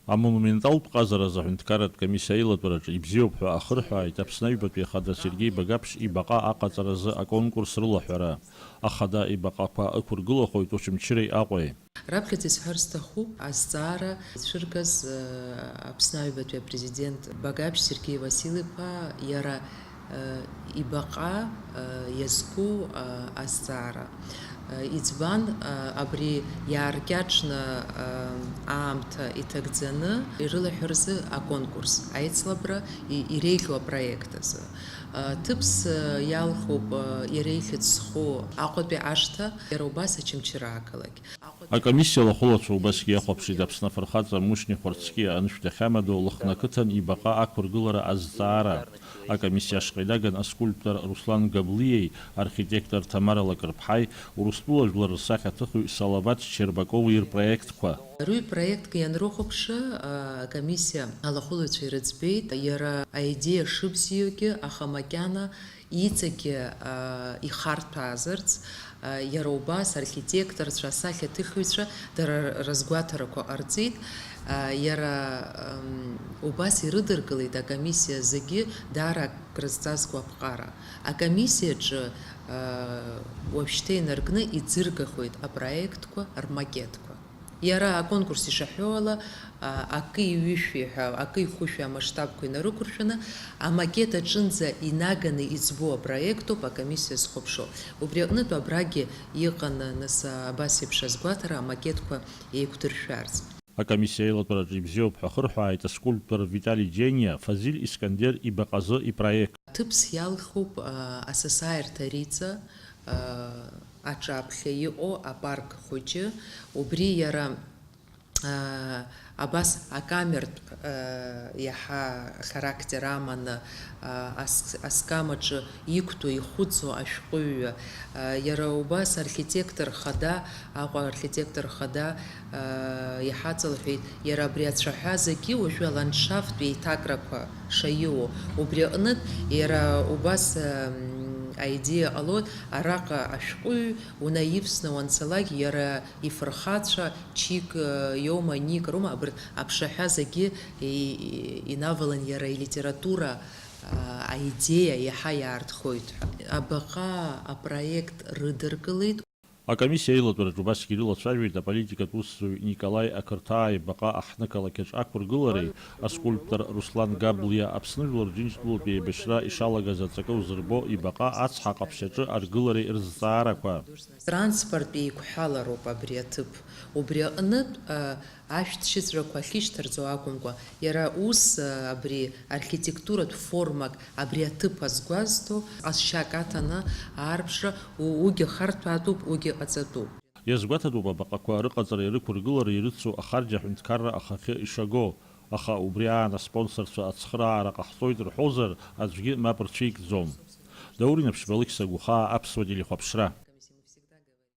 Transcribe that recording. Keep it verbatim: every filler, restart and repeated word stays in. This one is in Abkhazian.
Амонументалтә ҟазараз аҳәынҭқарратә комиссиа аилатәараҿы ибзиоуп ҳәа ахырҳәааит Аԥсны Аҩбатәи Ахада Сергеи Багаԥшь ибаҟа аҟаҵаразы аконкурс рылаҳәара, ахада ибаҟақәа ықәыргылахоит Очамчыреи Аҟәеи. Раԥхьаӡа исҳәар сҭахуп, азҵаара ицәыргаз, э, Аԥсны Аҩбатәи Апрезидент Багаԥшь Сергеи Васил-иԥа, иара, э, ибаҟа, э, иазку, э, азҵаара. Э, избан, э, абри иааркьаҿны, э, аамҭа иҭагӡаны ирылаҳәо рзы аконкурс, аицлабра и-, иреиӷьу апроект азы. Э, ҭыԥс, э, иалхуп, э, иара ихьӡ зху Аҟәатәи ашҭа, иара убас Очамчыра ақалақь. Акомиссиа алахәылацәа убасгьы иахәаԥшит Аԥсны афырхаҵа Мушьни Хәарцкиа анышә дахьамадоу Лыхны ақыҭан ибаҟа ақәыргылара азҵаара. Акомиссиа ашҟа инаган аскульптор Руслан Габлиеи архитектор Ҭамара Лакрыԥҳаи, Урыстәыла жәлар рсахьаҭыхҩы Салават Щербакови рпроектқәа. Рыҩ проектк ианрыхәаԥшы, а, акомиссиа алахәылаҩцәа ирыӡбеит, иара аидеиа шыбзиоугьы, аха макьана иҵегьы, а, ихарҭәаазарц, а, иара убас архитекторцәа, асахьаҭыхҩцәа дара рызгәаҭарақәа ҟарҵеит. А, иара, ам, убас ирыдыркылеит акомиссиа зегьы даара акрызҵазкуа аԥҟара. Акомиссиаҿы, а, уажәшьҭа инаркны иӡыргахоит апроектқәа рмакетқәа. Иара аконкурс ишаҳәо ала, а, акы ҩышәи ҳәа, акы хәышәи амасштабқәа инарықәыршәаны, амакет аҿынӡа инаганы иӡбоу апроектоуп акомиссиа зхәаԥшуа. Убри аҟнытә абрагьы иҟан, нас, абас еиԥш азгәаҭара амакетқәа еиқәдыршәарц. Акомиссиа аилатәараҿы ибзиоуп ҳәа ахырҳәааит аскульптор Витали Џьениа Фазиль Искандер ибаҟазы ипроект. Ҭыԥс иалхуп, а, асасааирҭа Риҵа, а, аҿаԥхьа иҟоу апарк хәыҷы, убри иара, а, абас акамертә, а, иаҳа характер аманы, а, ас-, аскамаҿы иқәтәоу, ихәыцуа ашәҟәыҩҩы, а, иара убас архитектор хада, Аҟәа архитектор хада, а, иҳаҵалҳәеит, иара абри ацәаҳәа зегьы уажәы аландшафттә еиҭакрақәа шаиуоу. Убри аҟнытә иара убас, м, аидеиа ҟалоит, араҟа ашәҟәыҩҩы унаивсны уанцалак, иара ифырхацәа, Чик, э, иоума, Ник роума, абарҭ аԥшаҳәа зегьы и-, и-, инавалан иара илитература, а, аидеиа иаҳа иаартхоит ҳәа. Абаҟа апроект рыдыркылеит. Акомиссиа аилатәараҿы убасгьы ирылацәажәеит аполитикатә усзуҩ Николаи Ақырҭаа ибаҟа аҳҭнықалақь аҿы ақәыргылареи, аскульптор Руслан Габлиа Аԥсны Жәлар Џьынџьтәылатә еибашьра ишалагаз аҵакы узырбо ибаҟа ацҳа ҟаԥшь аҿы аргылареи рызҵаарақәа. Транспорттә еиқәҳәалароуп абри аҭыԥ. Убри аҟнытә, а, ашәҭшьыҵәрақәа ахьышьҭарҵо акәымкәа, иара ус, а, абри архитектуратә формак абри аҭыԥ азгәазҭо, ҟазшьак аҭаны аарԥшра, у-, уигьы харҭәаатәуп, уигьы ҟаҵатәуп. Иазгәаҭатәуп абаҟақәа рыҟаҵареи рықәыргылареи ирыцу ахарџь аҳәынҭқарра ахахьы ишаго, аха убри аан аспонсорцәа ацхыраара ҟаҳҵоит рҳәозар, аӡәгьы мап рцәикӡом. Даур Инаԥшьба, Алықьса Гәхаа, Аԥсуа телехәаԥшра.